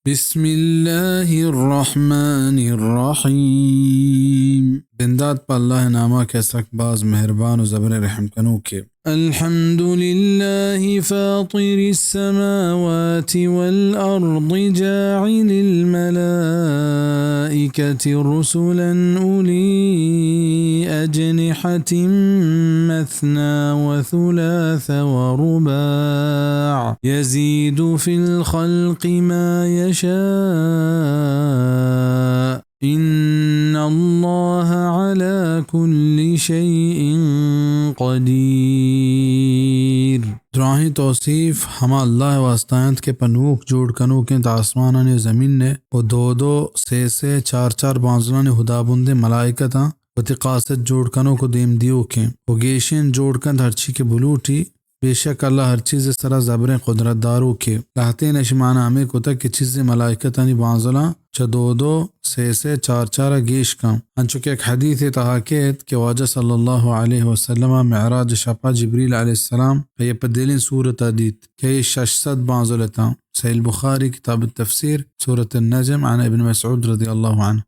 بسم اللہ الرحمن الرحیم۔ بندات پہ اللہ ءِ نام ءَ کہ سک باز مہربان و زبر رحم کنوکے۔ الحمد لله فاطر السماوات والأرض جاعل الملائكة رسلا أولي أجنحة مثنى وثلاث ورباع يزيد في الخلق ما يشاء إن الله على كل شيء قدير۔ دراہیں توصیف ہما اللہ ءِ واسطہ انت کہ پہ نوک جوڑ کنوک انت آسمانانی و زمین ءِ و دو دو، سے سے، چار چار بانزلانی ہدابندیں ملائکتاں وتی قاصد جوڑ کنوک و دیم دیوکیں و گیشین جوڑ کنت ہرچی کہ بلوٹی۔ بے شک اللہ ہر چیز ءِ سرا زبریں قدرت داروکے۔ لہتین اشی معنی ہمے کتگ کہ چیزے ملائکتانی بانزلاں چہ دو دو، سے سے، چار چار ءَ گیش کن۔ انچو کہ یک حدیثے تہا کیت کہ واجہ صلی اللہ علیہ وسلم ءَ معراج ءِ شپا جبریل علیہ السلام ءَ پہ دلیں صورتا دیت کہ آئی شش سد بانزل اتاں۔ صحیح البخاری، کتاب التفسیر، سورۃ النجم، عن ابن مسعود رضی اللہ عنہ۔